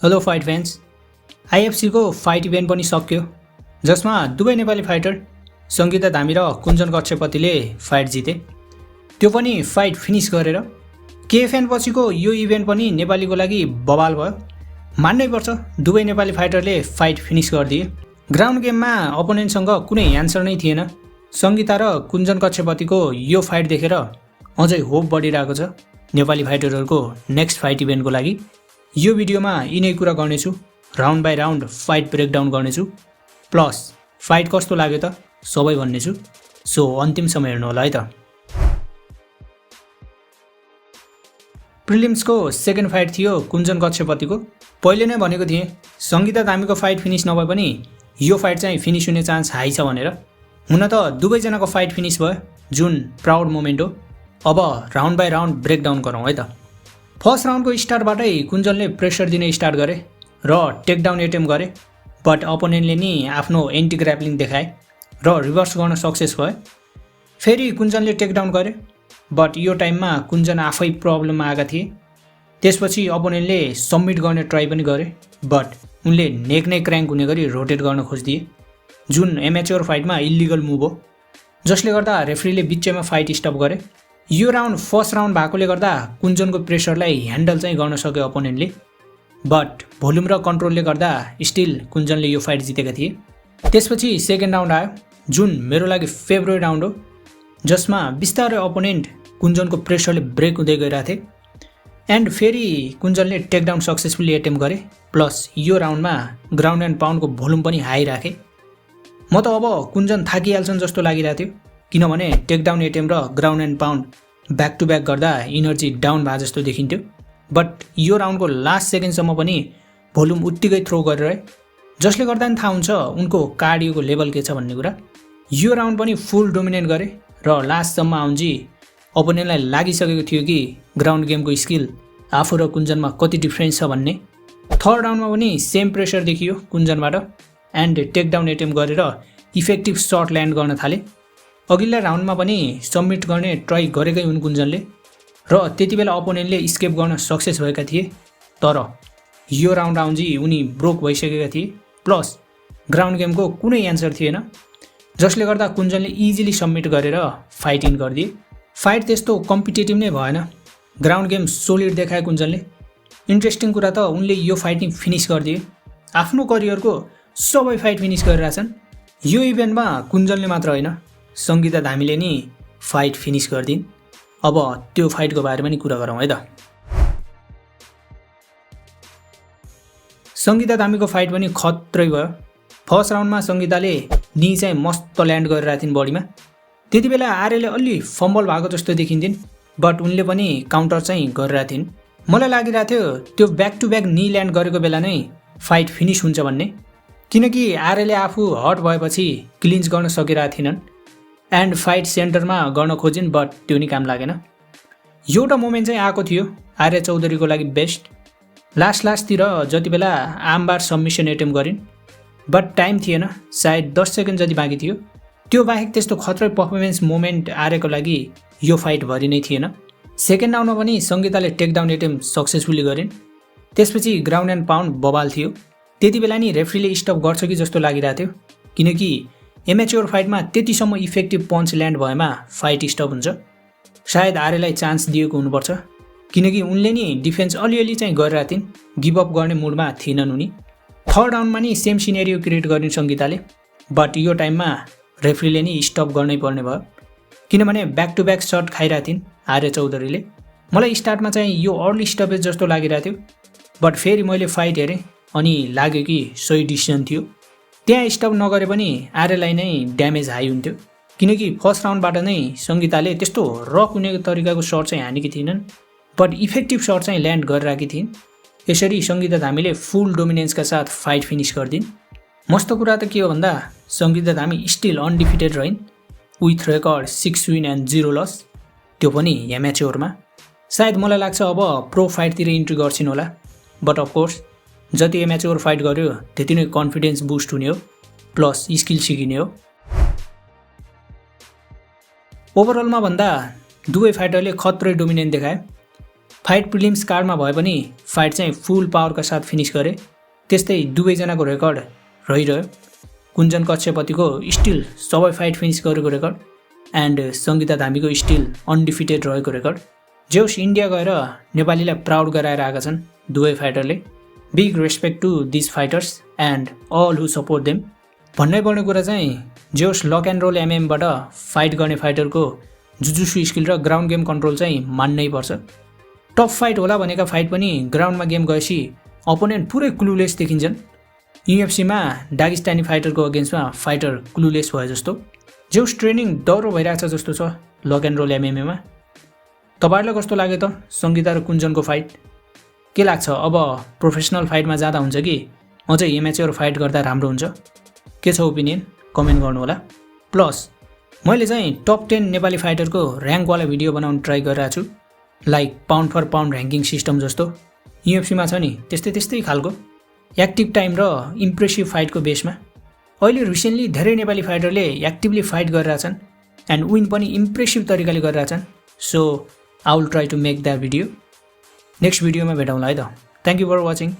Hello fight fans. आइएफसीको fight event पनि सक्यो, जसमा दुवै नेपाली फाइटर सङ्गीता धामी र कुञ्जन कक्षपतिले फाइट जिते। त्यो पनि फाइट फिनिस गरेर। केएफएन पछिको यो इभेन्ट पनि नेपालीको लागि बवाल भयो। मान्नै पर्छ, दुवै नेपाली फाइटरले फाइट फिनिस गरिदिए। ग्राउन्ड गेममा अपोनेन्टसँग कुनै एन्सर नै थिएन। सङ्गीता र कुञ्जन कक्षपतिको यो फाइट देखेर अझै होप बढिरहेको छ नेपाली फाइटरहरूको नेक्स्ट फाइट इभेन्टको लागि। यो भिडियोमा यिनै कुरा गर्नेछु, round by round fight breakdown गर्नेछु, प्लस फाइट कस्तो लाग्यो त सबै भन्नेछु। सो अन्तिमसम्म हेर्नु होला है त। प्रिलिम्सको सेकेन्ड फाइट थियो कुञ्जन कक्षपतिको। पहिले नै भनेको थिएँ सङ्गीता धामीको फाइट फिनिस नभए पनि यो फाइट चाहिँ फिनिस हुने चान्स हाई छ भनेर। हुन त दुवैजनाको फाइट फिनिस भयो, जुन प्राउड मोमेन्ट हो। अब राउन्ड बाई राउन्ड ब्रेकडाउन गरौँ है त। फर्स्ट राउन्डको स्टार्टबाटै कुञ्जनले प्रेसर दिने स्टार्ट गरे र टेकडाउन एटेम्प गरे, बट अपोनेन्टले नि आफ्नो एन्टी ग्राप्लिङ देखाए र रिभर्स गर्न सक्सेस भयो। फेरि कुञ्जनले टेकडाउन गरे, बट यो टाइममा कुञ्जन आफै प्रब्लममा आएका थिए। त्यसपछि अपोनेन्टले सबमिट गर्ने ट्राई पनि गरे, बट उनले नेक नै क्र्याङ्क हुने गरी रोटेट गर्न खोजिदिए, जुन एमेच्योर फाइटमा इल्लिगल मुभ हो, जसले गर्दा रेफ्रीले बिचैमा फाइट स्टप गरे। यो राउन्ड फर्स्ट राउन्ड भएकोले गर्दा कुञ्जनको प्रेसरलाई ह्यान्डल चाहिँ गर्न सक्यो अपोनेन्टले, बट भोल्युम र कन्ट्रोलले गर्दा स्टिल कुञ्जनले यो फाइट जितेका थिए। त्यसपछि सेकेन्ड राउन्ड आयो, जुन मेरो लागि फेभरेट राउन्ड हो, जसमा बिस्तारै अपोनेन्ट कुञ्जनको प्रेसरले ब्रेक हुँदै गइरहेको थिए। एन्ड फेरि कुञ्जनले टेकडाउन सक्सेसफुल्ली एटेम्प गरे, प्लस यो राउन्डमा ग्राउन्ड एन्ड पाउन्डको भोल्युम पनि हाई राखे। म त अब कुञ्जन थाकिहाल्छन् जस्तो लागिरहेको थियो, किनभने टेकडाउन एटेम्प र ground and pound back to back गर्दा इनर्जी डाउन भए जस्तो देखिन्थ्यो। बट यो राउन्डको लास्ट सेकेन्डसम्म पनि भोल्युम उत्तिकै थ्रो गरेर, जसले गर्दा पनि थाहा हुन्छ उनको कार्डियोको लेभल के छ भन्ने कुरा। यो राउन्ड पनि फुल डोमिनेट गरे र लास्टसम्म आउँजी अपोनेन्टलाई लागिसकेको थियो कि ग्राउन्ड गेमको स्किल आफू र कुञ्जनमा कति डिफ्रेन्स छ भन्ने। थर्ड राउन्डमा पनि सेम प्रेसर देखियो कुञ्जनबाट, एन्ड टेकडाउन एटेम्प गरेर इफेक्टिभ सर्ट ल्यान्ड गर्न थाले। अघिल्ला राउन्डमा पनि सबमिट गर्ने ट्राई गरेकै हुन् कुञ्जनले, र त्यति बेला अपोनेन्टले स्केप गर्न सक्सेस भएका थिए। तर यो राउन्ड आउँजी उनी ब्रोक भइसकेका थिए, प्लस ग्राउन्ड गेमको कुनै एन्सर थिएन, जसले गर्दा कुञ्जनले इजिली सबमिट गरेर फाइट इन गरिदिए। फाइट त्यस्तो कम्पिटेटिभ नै भएन, ग्राउन्ड गेम सोलिड देखाए कुञ्जनले। इन्ट्रेस्टिङ कुरा त उनले यो फाइट नै फिनिस गरिदिए। आफ्नो करियरको सबै फाइट फिनिस गरिरहेछन्। यो इभेन्टमा कुञ्जनले मात्र होइन, सङ्गीता धामीले नि फाइट फिनिस गरिदिन्। अब त्यो फाइटको बारेमा नि कुरा गरौँ है त। सङ्गीता धामीको फाइट पनि खत्रै भयो। फर्स्ट राउन्डमा सङ्गीताले नि चाहिँ मस्त ल्यान्ड गरिरहेको थिइन् बडीमा। त्यति बेला आर्यले अलि फम्बल भएको जस्तो देखिन्थिन्, बट उनले पनि काउन्टर चाहिँ गरिरहेको थिइन्। मलाई लागिरहेको थियो त्यो ब्याक टु ब्याक नि ल्यान्ड गरेको बेला नै फाइट फिनिस हुन्छ भन्ने, किनकि आर्यले आफू हट भएपछि क्लिन्च गर्न सकिरहेको थिएनन् एन्ड फाइट सेन्टरमा गर्न खोजिन्, बट त्यो नि काम लागेन। एउटा मोमेन्ट चाहिँ आएको थियो आर्य चौधरीको लागि बेस्ट। लास्टतिर जति बेला आर्मबार सबमिसन एटेम्प गरिन्, बट टाइम थिएन, सायद 10 सेकेन्ड जति बाँकी थियो। त्यो बाहेक त्यस्तो खत्रै पर्फर्मेन्स मोमेन्ट आर्यको लागि यो फाइटभरि नै थिएन। सेकेन्ड राउन्डमा पनि सङ्गीताले टेकडाउन एटेम्प सक्सेसफुल्ली गरिन्। त्यसपछि ग्राउन्ड एन्ड पाउन्ड बवाल थियो। त्यति बेला नि रेफ्रीले स्टप गर्छ कि जस्तो लागिरहेको थियो, किनकि एमेच्योर फाइटमा त्यतिसम्म इफेक्टिभ पन्च ल्यान्ड भएमा फाइट स्टप हुन्छ। सायद आर्यलाई चान्स दिएको हुनुपर्छ, किनकि उनले नि डिफेन्स अलिअलि चाहिँ गरिरहेको थिइन्, गिभअप गर्ने मुडमा थिएनन् उनी। थर्ड राउन्डमा नि सेम सिनेरियो क्रिएट गरिन् सङ्गीताले, बट यो टाइममा रेफ्रीले नि स्टप गर्नै पर्ने भयो, किनभने ब्याक टु ब्याक सर्ट खाइरहेको थिइन् आर्य चौधरीले। मलाई स्टार्टमा चाहिँ यो अर्ली स्टपेज जस्तो लागिरहेको थियो, बट फेरि मैले फाइट हेरेँ अनि लाग्यो कि सही डिसिजन थियो। त्यहाँ स्टप नगरे पनि आर्यलाई नै ड्यामेज हाई हुन्थ्यो, किनकि फर्स्ट राउन्डबाट नै सङ्गीताले त्यस्तो रक हुने तरिकाको सर्ट चाहिँ हानेकी थिएनन्, बट इफेक्टिभ सर्ट चाहिँ ल्यान्ड गरिरहेकी थिइन्। यसरी सङ्गीता धामीले फुल डोमिनेन्सका साथ फाइट फिनिस गरिदिन्। मस्त कुरा त के हो भन्दा सङ्गीता धामी स्टिल अनडिफिटेड रहिन्, with record 6 win and 0 loss, त्यो पनि एमेच्योरमा। सायद मलाई लाग्छ अब प्रो फाइटतिर इन्ट्री गर्छिन् होला, बट अफकोर्स जति एमेच्योर फाइट गर्यो त्यति नै कन्फिडेन्स बुस्ट हुने हो, प्लस स्किल सिकिने हो। ओभरअलमा भन्दा दुवै फाइटरले खत्रै डोमिनेन्ट देखाए। फाइट प्रिलिम्स कार्डमा भए पनि फाइट चाहिँ फुल पावरका साथ फिनिस गरे। त्यस्तै दुवैजनाको रेकर्ड रहिरह्यो। कुञ्जन कच्छपतिको स्टिल सबै फाइट फिनिस गरेको रेकर्ड एन्ड सङ्गीता धामीको स्टिल अनडिफिटेड रहेको रेकर्ड। जे होस् इन्डिया गएर नेपालीलाई प्राउड गराएर आएका छन् दुवै फाइटरले। Big respect to this fighters and all who support them. भन्नै पर्ने कुरा चाहिँ जे होस् लक एन्ड रोल एमएमबाट फाइट गर्ने फाइटरको जुजुसु स्किल र ग्राउन्ड गेम कन्ट्रोल चाहिँ मान्नै पर्छ। टफ फाइट होला भनेका फाइट पनि ग्राउन्डमा गेम गएपछि अपोनेन्ट पुरै क्लुलेस देखिन्छन्। युएफसीमा डागिस्तानी फाइटरको अगेन्स्टमा फाइटर क्लुलेस भयो जस्तो। जे होस् ट्रेनिङ डह्रो भइरहेछ जस्तो छ लक एन्ड रोल एमएमएमा। तपाईँहरूलाई कस्तो लाग्यो त सङ्गीता र कुञ्जनको फाइट? के लाग्छ अब प्रोफेसनल फाइटमा जाँदा हुन्छ कि अझै एमेच्योर फाइट गर्दा राम्रो हुन्छ? के छ ओपिनियन कमेन्ट गर्नुहोला। प्लस मैले चाहिँ टप 10 नेपाली फाइटरको ऱ्याङ्कवाला भिडियो बनाउन ट्राई गरिरहेको छु, like pound for pound ranking system जस्तो। युएफसीमा छ नि त्यस्तै खालको एक्टिभ टाइम र इम्प्रेसिभ फाइटको बेसमा। अहिले रिसेन्टली धेरै नेपाली फाइटरले एक्टिभली फाइट गरिरहेछन् एन्ड विन पनि इम्प्रेसिभ तरिकाले गरिरहेछन्। So I will try to make that video. Next भिडियोमा भेटौँला है त। Thank you for watching.